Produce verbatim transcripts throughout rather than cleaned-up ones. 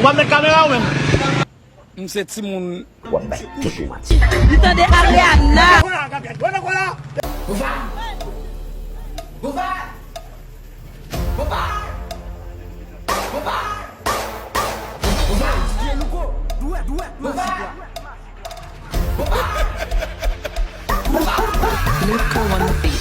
W ap met kamera ou menm? M se timoun. W ap bay tout ou manti. M tande Ariana. Look on the beat.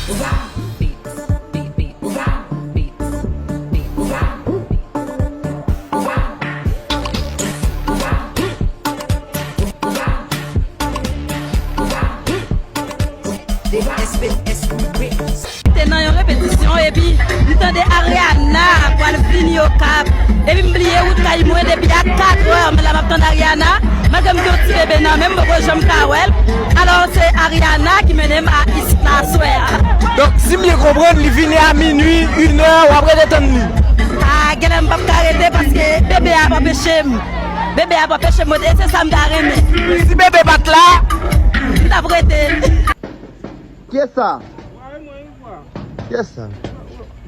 Te nan yon repetisyon, epi m tande Ariana pral vini Okap. Epi m bliye wout kay mwen depi a katrè, men la m ap tann Ariana. Malgre m gen yon ti bebe nan men m, m poko janm ka wè l. Alò, se Ariana ki mennen m a isit la aswè a. Donk, si m byen konprann, li vini a minui, inè, w ap rete tann li. A, genlè m p ap ka rete paske bebe a ap anpeche m. Bebe a ap anpeche m rete, e se sa m ta renmen. Si bebe pa t la, m t ap rete. Kiyès sa? Vwa, e mwen, e vwa. Kiyès sa?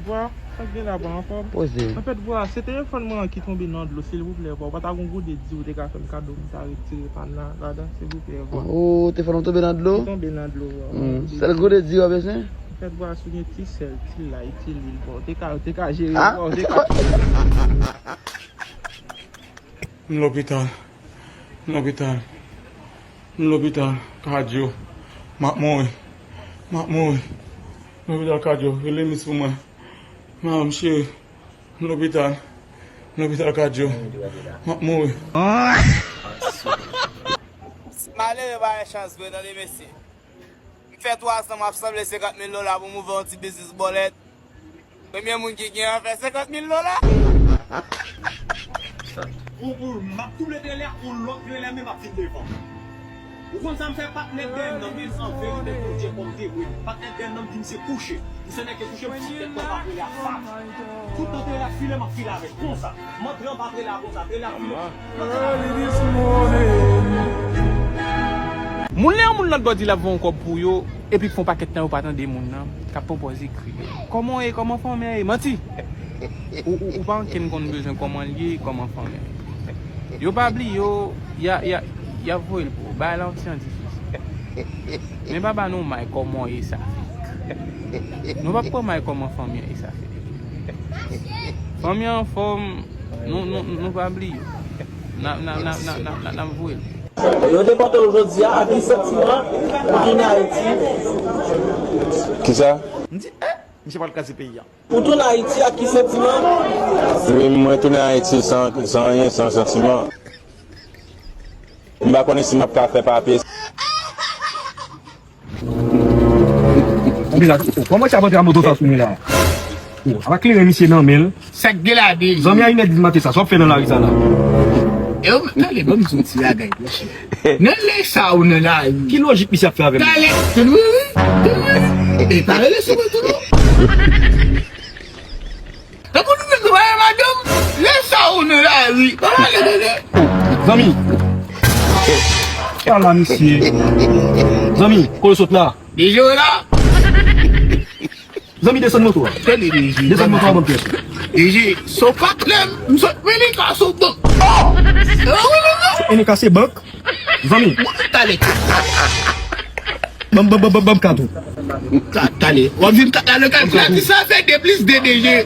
Vwa, sa k gen la, vwa, anfòm? Poze. Anfèt, vwa, se telefòn mwen an ki tonbe nan dlo, silvouplè, vwa. Ou pa ta gon gode di ou te ka fè m kado, m ta retire pa nan, ladan, silvouplè, vwa. O, telefòn ou tonbe nan dlo? Li tonbe nan dlo, vwa. Hmm, sèl gode di ou bezwen? Anfèt, vwa, si w gen ti sèl, ti lay, ti lwil, vwa, ou te ka, ou te ka jere, vwa, ou te ka. M lopital. M lopital. M lopital. Kadyo. M ap mouri. M ap mouri. Lopital kadyo. Rele mis pou mwen. Madanm cheri. M lopital. M lopital kadyo. M ap mouri. Malere pa gen chans vre, tande mesye. M fè twa zan m ap sanble senkant mil dola pou m ouvè yon ti biznis bòlèt. Premye moun ki gen an fè senkant mil dola. Ou, ou, m ap double trelè, yon lòt trelè, men m ap vin devan. Ou konn sa m fè, patnè dèyè m nan, men an verite, Bondye kòm temwen, patnè dèyè m nan, m di misye kouche. Misye nèke kouche, m fè tèt mwen pa trelè a fat. Toutan trelè a file, m ap file avèk konsa. M antre anba trelè a konsa, trelè a file. Moun, lè yon moun lòt bò di l ap voye yon kòb pou yo, epi k fè yon pakèt tan yo pa tande moun nan, k ap pran pòz li kriye. Kòman w ye? Kòman fanmi an ye? Manti! Ou, ou, ou pa ankenn konn bezwen kòman l ye, kòman fanmi an ye. Yo pa bliye, yo, y a, y a, y ap voye l pou ou. Bagay la yon ti jan difisil. Men pa ba nou may kòman w ye sa fèk. Nou p ap pran may kòman fanmi an ye sa fèk. Fanmi an anfòm, nou, nou, nou pa bliye. N a, n a, n a, n a, n a, n a, n a voye l. Yo depòte w jodi a, ak ki santiman ou tounen Ayiti? Kisa? M di, eh, misye pral kraze peyi a. Ou tounen Ayiti ak ki santiman? Wi, mwen tounen Ayiti san, san anyen, san santiman. M pa konnen si m ap ka fè papye. Kòman sa ap antre a moto sa sou mwen la? Oh, ap kleren misye nan men l. Sa k gen la de? Zanmi a inè di maten sa, sa w ap fè nan lari sa la? Yo, tande, ban m di w ti bagay, monchè. Nan lè sa ou nan lari. Ki lojik misye ap fè avè m? Talè, tande, wi, wi, tande, wi. E pa rele sou mwen tou, non. Tankou nou menm nou pa wè madanm, lè sa ou nan lari, pa pale de, de. Zanmi. Ala misye. Zanmi, kote w sot la? Deje w la. Zanmi, desann moto a. Tande, Deje. Desann moto a, ban m pyès. Deje, se yon patnè m, m sot mennen kase yon bank. Oh! Mennen kase bank? Zanmi. Talè. Ban m, ban m, ban m, ban m, ban m kat ou. Ta-, talè. W ap vin kat la nan kalkilatris la, fè de plis de, Deje.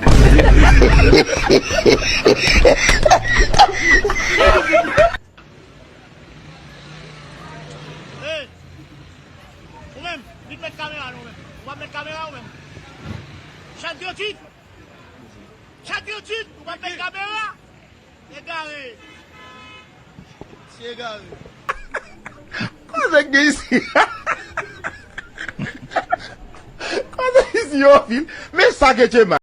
Hey! Ou menm, vin met kamera non, ou menm. Ou p ap met kamera ou menm. Chat YouTube! Chat YouTube! Ou p ap met kamera! Egare! Ti egare! Kòman sa k gen isi? Kòman sa isi yo anpil? Men sa ke Tchema.